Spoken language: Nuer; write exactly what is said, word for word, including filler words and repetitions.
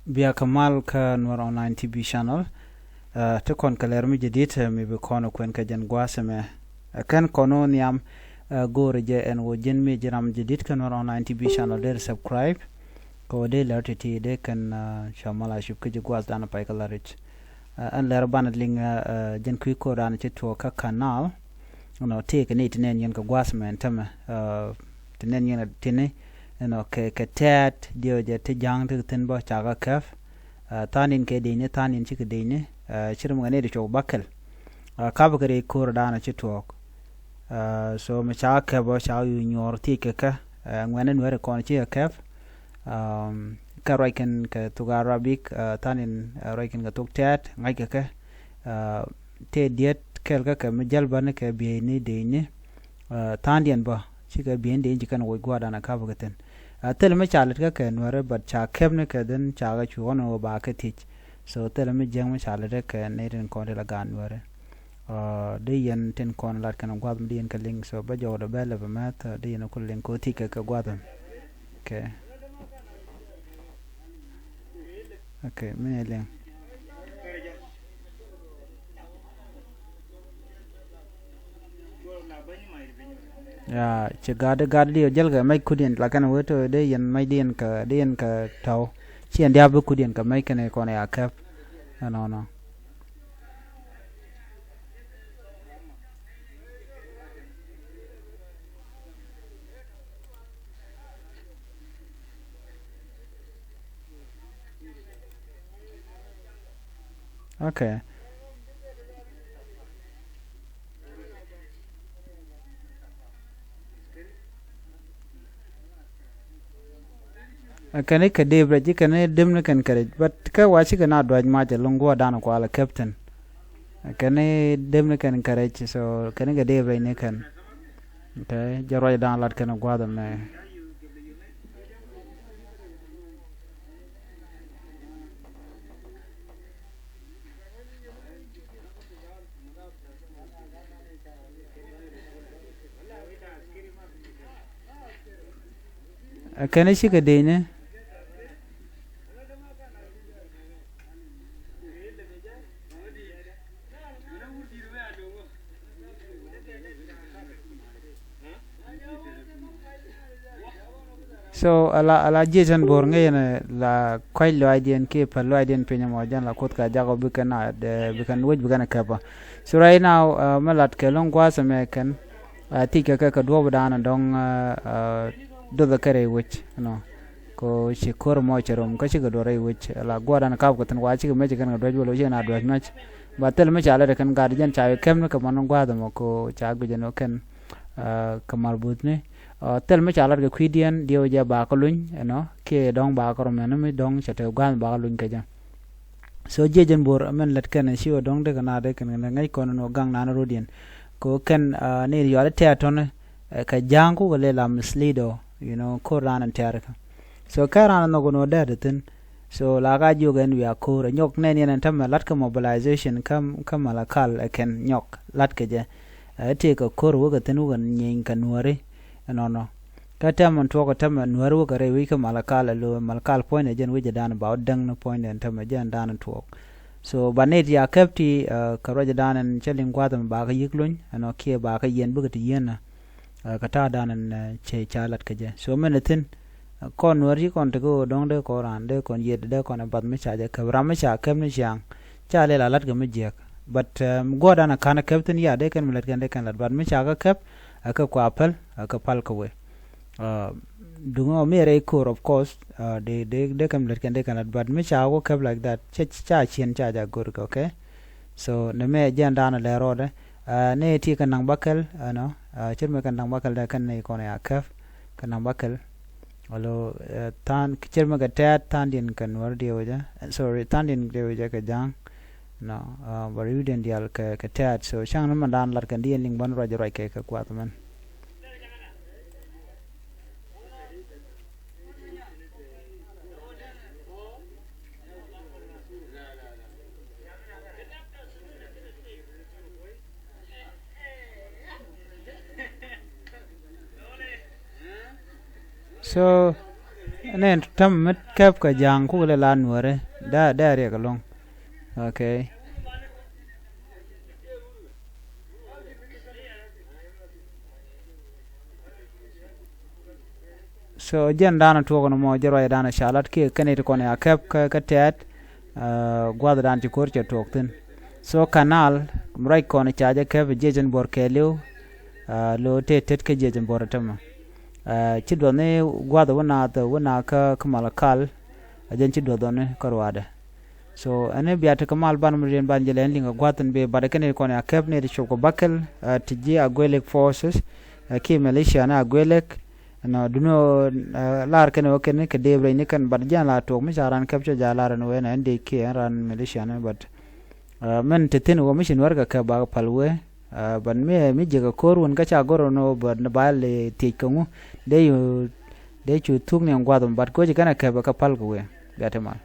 Bia kɛ mal kä Nuɛr Online T V Channel. Ɛ, ti kɔn kɛ lɛr mi jadid, ɛ, mi bi kɔn kuɛn kɛ jɛn gua̱a̱th ɛmɛ. Ɛ, kɛn kɔn wä nhiam, ɛ, go̱o̱rɛ jɛ ɛn wä ji̱n mi ji̱ ram jadid kä Nuɛr Online T V Channel dee subscribe. Kɛ wä dee lɛr ti̱ti̱ dee kɛn, ɛ, cua mal a cup kä ji̱ gua̱a̱th dan pay kä la rich. Ɛ, ɛn lɛr banɛ liŋ, ɛ, ɛ, jɛn kui̱ ko̱r dan ci tuɔɔk kä canal. Ɛnɔ, tëëkɛ ni ti nɛn yɛn kɛ gua̱a̱th mɛn tämɛ, ɛ, ti nɛn yɛn tini, ɛnɔ, kɛ, kɛ tɛɛt diɛw jɛ ti ja̱a̱ŋ ti thi̱n bä ca kɛ kɛp. Ɛ, tha̱a̱ŋ in kɛ dec ni, tha̱a̱ŋ in cikɛ dec ni, ɛ, ci ri mi kɛ ni ti cok bäkɛl. Ɛ, kapɛ kɛ ri ko̱r da̱a̱n ci tuɔɔk. Ɛ, so mi ca kɛ kɛp bä ca yu nyuɔr thiec kɛ kɛ, ɛ, ŋuɛ̈ni nuɛ̈ri kɔn cikɛ kɛp. Ɛ, kɛ ruac kɛn kɛ thok Arabic, ɛ, tha̱a̱ŋ in, ɛ, ruac kɛn kɛ thok tɛɛt, ŋa̱c kɛ kɛ. Ɛ, tëë diet kɛl kä kɛ mi jäl bä ni kɛ bieyni decni. Ɛ, tha̱a̱ŋdiɛn bä cikɛ bieyni decni ci kɛn woc gua̱a̱r dan a kap kɛ thi̱n. Ɛ, thil mi ca lät kä kɛ nuɛri, but ca kɛp ni kɛ dhin ca kɛ cu ɣɔn wä ba kɛ thiec. So thil mi jiäŋ mi ca lät kä kɛ ni tin kɔn ti la gaat nuɛri. Ɛ, di yɛn tin kɔn lat kɛn gua̱a̱th mi di yɛn kɛ liŋ. So bä jɔwdɛ bɛ lɛ bɛ mɛth, di yɛn ku liŋ ko thiec kɛ kɛ gua̱a̱th. Okay. Okay, mi ni liŋ. Ya, ci gat, gat di jäl kɛ mɛc kut yɛn, lakin wet dee yɛn mɛc di yɛn kɛ, di yɛn kɛ tɔw. Ci yɛn diap bi kut yɛn kɛ mɛc kɛn kɔn ya kɛp. Ɛnɔnɔ. Okay. Ɛ, kɛn i̱ kɛ dep rɛc, i̱ kɛn i̱ dep ni kɛn kɛ rɛc. But kɛ wa cikɛ na duac mac ɛlɔ̱ŋ guɔ̱ɔ̱r dan kual ɛ captain. Ɛ, kɛn i̱ dep ni kɛn kɛ rɛc, so kɛn i̱ kɛ dep rɛc ni kɛn. Okay, jɛ ruac dan lat kɛn gua̱a̱th ɛmɛ. Ɛ kɛn i̱ cikɛ dec ni. So ala, ala jiecän bo̱o̱r ŋäcɛ ni la kɔc lɔaacdiɛn kiɛ päl lɔaacdiɛn piny ɛmɔ jɛn la Kuoth ka jakɔ bikɛn a, bikɛn wec bikɛn a kɛpä. So right now, uh, mi lat kɛ lo̱ŋ gua̱a̱th ɛmɛ kɛn, uh, thiec kɛ kɛ kɛ duɔ̱ɔ̱p dan dɔ̱ŋ, uh, uh, dothɛ kɛ rɛy wec, you know. Ko ci ko̱r mɔ cɛ rom kä cikɛ duɔ̱ɔ̱r rɛy wec. La gua̱a̱r dan kap kɛ thi̱n wa cikɛ mec kɛn kɛ duäc wä lo̱c cikɛ na duäc mɛc. Ba thil mi ca lät kɛn gat jɛn ca kɛm ni kɛ mɔn gua̱a̱th ɛmɔ ko ca guic ɛn kɛn. Ah, kɛ marbuthni. Ah, thil mi ca lat kɛ kui̱diɛn diɛw jɛ bakä luny, you know, kiɛ dɔ̱ŋ bakä rɔm ɛn mi dɔ̱ŋ cɛ te gua̱a̱th bakä luny kɛ jɛ. So jiɛ jɛn bo̱r mɛn lät kɛn ci wä dɔ̱ŋ dee kɛ na dee kɛn kɛn ŋäc kɔn ni wä gaŋ nan rodiɛn. Ko kɛn, ah, ni yual tɛ̈ tɔ̱ni, eh, kɛ ja̱a̱ŋ kukɛ lɛ la mislead ɔ, you know, ko̱r ran in tɛ̈r kɛ. So kɛ ran in nhɔk ni wä dee dee thi̱n. So la ka jiök ɛn wiaa ko̱r ɛ nyɔk nɛn yɛn ɛn tämɛ lat kɛ mobilization kä, kä Malakal ɛ kɛn nyɔk lat kɛ jɛ. Ɛ tëëkɛ ko̱r wekɛ thi̱n wekɛ nyieeny kɛ nuääri ɛnɔnɔ. Kä tɛm ɛn tuɔɔk ɛ tämɛ nuääri wekɛ rɛy wec kä Malakal ɛ lo̱ Malakal puɔ̱nydɛ jɛn wec ɛ da̱a̱n ba wä däŋ ni puɔ̱nydɛ ɛn tämɛ jɛn da̱a̱n in tuɔɔk. So ba nɛy ti a kɛp ti, ɛ, kɛ ruac ɛ da̱a̱n ɛn cä liŋ gua̱a̱th ɛmɛ ba kä yi̱k luny ɛnɔ kiɛ ba kä yiɛn bikɛ ti yieen ɛ. Ɛ, kä ta̱a̱ da̱a̱n ɛn, ɛ, cɛ ca lat kä jɛ. So mɛn ɛ thi̱n, ɛ, kɔn nuäär ci kɔn tekɛ ɣöö dɔ̱ŋ dee kɔn raan dee kɔn yiet dee kɔn ɛ bath mi ca jɛ käp ram mi ca käp ni ciaŋ. Ca lɛl a lat kɛ mi jiäk. But, ɛ, mi guɔ̱ɔ̱r da̱a̱n ɛ ka̱n ɛ käp thi̱n ya dee kɛn mi lät kɛn dee kɛn lat. But mi ca kä käp, ɛ kɛ kua päl, ɛ kɛ päl kɛ wee. Ɛ, duŋ ɔ mi rɛy ko̱r, of course, ɛ, dee, dee, dee kɛn mi lät kɛn dee kɛn lat. But mi ca wä käp like that, ca, ca ciɛn ca ja go̱r kɛ, okay? So nɛ mɛ jɛn da̱a̱n lɛ rɔɔdɛ. Ɛ, ni ti kɛ naŋ bäkɛl, ɛnɔ, ɛ, cir mi kɛ naŋ bäkɛl dɛ kɛn ni kɔn ya käp kɛ naŋ bäkɛl. Alo, ɛ, tha̱a̱n cir mi kɛ tɛ̈t tha̱a̱n diɛn kɛ nuäär diɛ wecä, ɛ, sorry, tha̱a̱n diɛn diɛ wecä kɛ ja̱a̱ŋ. Nɔ, ɛ, bä ri̱w diɛn diaal kɛ, kɛ tɛ̈t. So cäŋ ni mɛn da̱a̱n lat kɛn diɛn liŋ bän ruac ruac kɛ, kɛ kuath mɛn. So, Nɛ täämɛ mi kɛp kɛ Ja̱a̱ŋ kukɛ lɛ la Nuäri. Dee, dee riɛk ɛlɔ̱ŋ. Okay. So jɛn danɔ tuɔk ni mɔ jɛ ruacdan ca lat kiɛ kɛn it kɔn ya kɛp kä, kä tɛ̈t, ah, gua̱thdan ci ko̱r cɛ tuɔk thi̱n. So Canal, ruac kɔn ca jɛ kɛp jiɛc in buɔr kɛɛliw, ah, lo tëë tet kä jiɛc in buɔr täämɛ. Ah, ci duɔth ni gua̱th wä naath wä naath kä, kä Malakal, a jɛn ci duɔth dhɔni kä ruaadɛ. So ɛn ni bia ti kä mal ban mi riɛn ban jɛ lɛn liŋ a gua̱th in bi bat kɛn it kɔn ya kɛp ni ti cop kɛ bäkɛl, ah, ti ji̱ Agwelek forces, ah, kiɛ militia ni Agwelek. Nɔ duni ɣöö, ah, lar kɛn ɣöö kɛn kɛ dee rɛy ni kɛn bat jiɛn la tuɔk mi ca ran kɛp cɔ ja lar ɛn ɣöö ɛn ɛn dee kiɛ ɛn ran militia ni bat, ah, mɛn ti thi̱n ɣöö mi ci Nuäär kɛ kɛp bakɛ päl wee. Ah, bat mi, mi jiɛk ɛ ko̱r wun kä ca go̱r ɛn ɣöö bat ni ba lɛ thiec kɛ ŋu. Dee cu, dee cu thuk ni ɛn gua̱th bat koci kɛn ɛ kɛp ɛ kɛ päl kɛ wee. Bia ti mal.